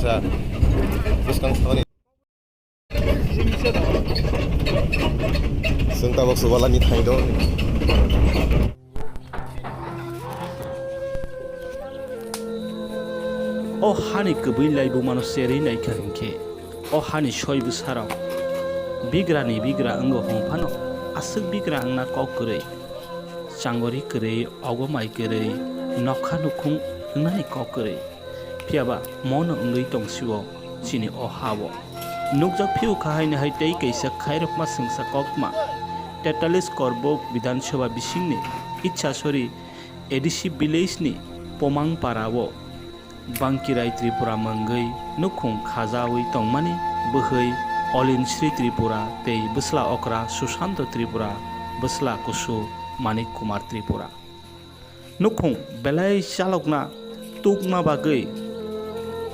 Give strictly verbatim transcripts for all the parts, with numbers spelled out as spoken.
Bwskang thani. Chwng tabuk chubalani thangwi tongo. O hani kwbwi laibumano cherwi naikha hinkhe, o hani soi bwsarok bigrani bigra wngo hwn phano, aswk bigra wngna kok kwrwi, changori kwrwi, ogo mai kwrwi, nokha nukhung wngnani kok kwrwi. Phiya ba mono wngwi tong sio chini o ha-o. Nukjak phiyok kha haino hai tei kaisa khairokma swngsa koktma. Tetalis Korbuk Bidhan Sabha bisingni Ichhasori A D C village ni Pomang para-o Bangkirai Tripura mungwi nukhung khajawi tongmani bwhwi Olinsri Tripura tei bwsla okra Susanto Tripura, bwsla kusu Manik Kumar Tripura. Nukhung belai chalokna tukma bagwi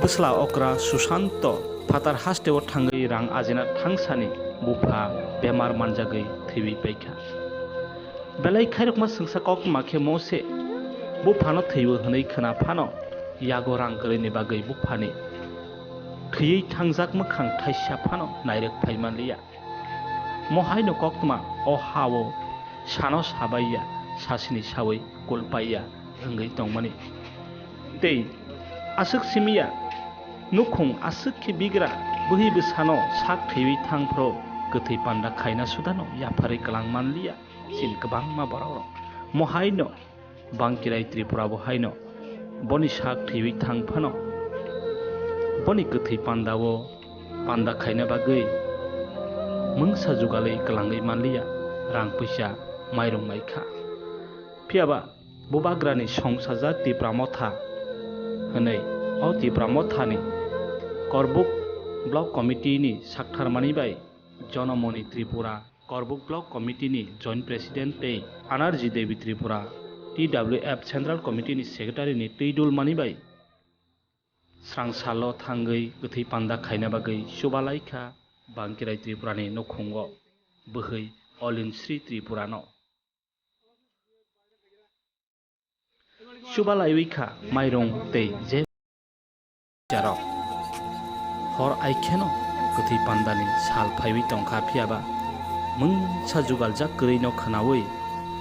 bwsla okra Susanto phatar hasteo thangwi rang ajina thangsani bupha bemar manjagwi thwiwi paikha. Belai khairokma swngsa koktma khe mose buphano thwiwi hwnwi khwna phano yago rang kwrwini bagwi buphani thwiwi thangjak mwkhang thaisa phano nairwk phai manliya. Mohaino koktma o ha-o sano sabaiya, sasini sawi kulpaiya wngwi tongmani. Tei aswk simiya nukhung aswk khe bigra bwhwi bwsano sak thwiwi thang phro kwthwi panda khaina sudano yapharwi kwlang manliya chini kwbangma borokrok. Mohaino Bangkirai Tripura bo haino boni sak thwiwi thang phano, boni kwthwi panda-o panda khaina bagwi mungsa jugalwi kwlangwi manliya, rang puisa mairung maikha. Phiya ba bubagrani songsajak Tipra Motha hwnwi o Tipra Mothani Korbuk Block Committee ni saktharmani bai Jonamoni Tripura, Korbuk Block Committee ni Joint President tei Anarji Devi Tripura, T W F Central Committee ni Secretary ni twi dul mani bai srang salo thangwi kwthwi panda khaina bagwi chubalai kha Bangkirai Tripura ni nukhungo bwhwi Olinsri Tripura no. Chubalaiwi kha mairung tei je jarok. Hor aikheno kwthwi pandani sal phaiwi tongkha, phiyaba mungsa jugaljak kwrwino khwnawi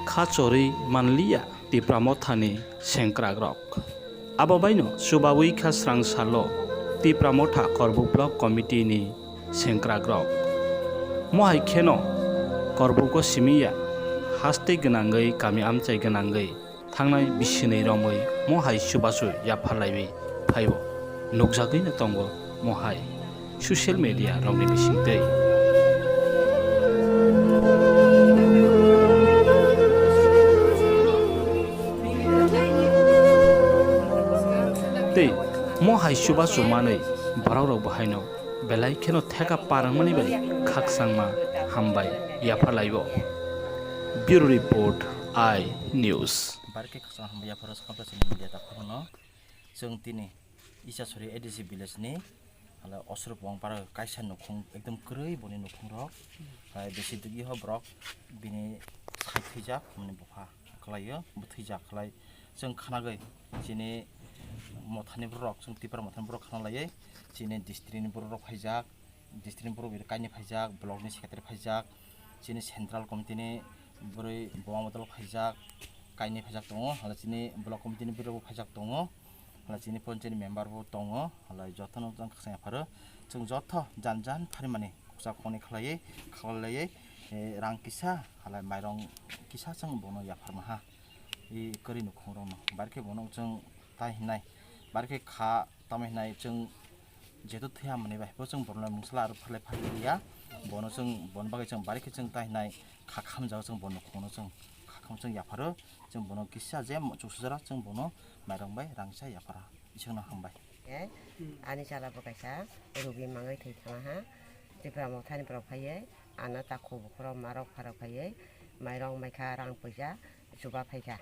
kha chorwi manliya Tipra Mothani sengkrakrok. Abo baino chubawi kha srang salo Tipra Motha Korbuk Block Committee ni sengkrakrok. Mohai kheno Korbugo simiya haste gwnangwi kami amchai gwnangwi thangnai bisinwi romwi mohai chubachu yapharlaiwi phaibo nukjagwino tongo mohai social media rokni bisingtwi. Tei mohai chubachu manwi borokrok bo haino belai kheno theka par wngmani bai khakchangma hambai yapharlaibo. Bureau Report, I News. Barikhe khakchangma hambai yapharo sakamsa chini media takhorno. Chwng tini Isasori A D C village ni, hala Osrupong para kaisa nukhung ekdom kwrwi boni nukhung rok. Hai besi digi ho borok bini sai thwijak, mani bupha khlaio, bo thwijak khlai. Chwng khnagwi chini mothani borok, chwng Tipra mothani borok khna laiwi chini district ni borok rok phaijak. District ni borok bai kainwi phaijak, block ni secretary phaijak, chini central committee ni bwrwi Boma Bodol phaijak, kainwi phaijak tongo, hala chini block committee ni bwrwi bo phaijak tongo, hala chini panchayat ni member bo tongo, hala jotono jang khakchang yapharo. Chwng joto jan jan pharimani khuksa khoni khlaiwi, khaklaiwi, eh, rang kisa, hala mairong kisa chwng bono yapharma ha. I kwrwi nukhung rokno, barikhe bono chwng tai hinai, barikhe kha tamo hinai chwng jeto thwiya manwi bai bo chwng borokno mungsala aro phalai phalai ya. Bono chwng, bono bagwi chwng barikhe chwng tai hinai kha khamjao chwng bono khungno chwng kha kham chwng yapharo. Chwng bono kisa je mo-, chuksa jora chwng bono mairong bai rangsa yaphara. Isingno hambai. Eh, ani chwla bo kaisa rugi mangwi thwi thangha. Tipra mothani borok phaiwi ano takhuk bukhurok marok pharok phaiwi mairong maikha, rang puisa chuba phaikha.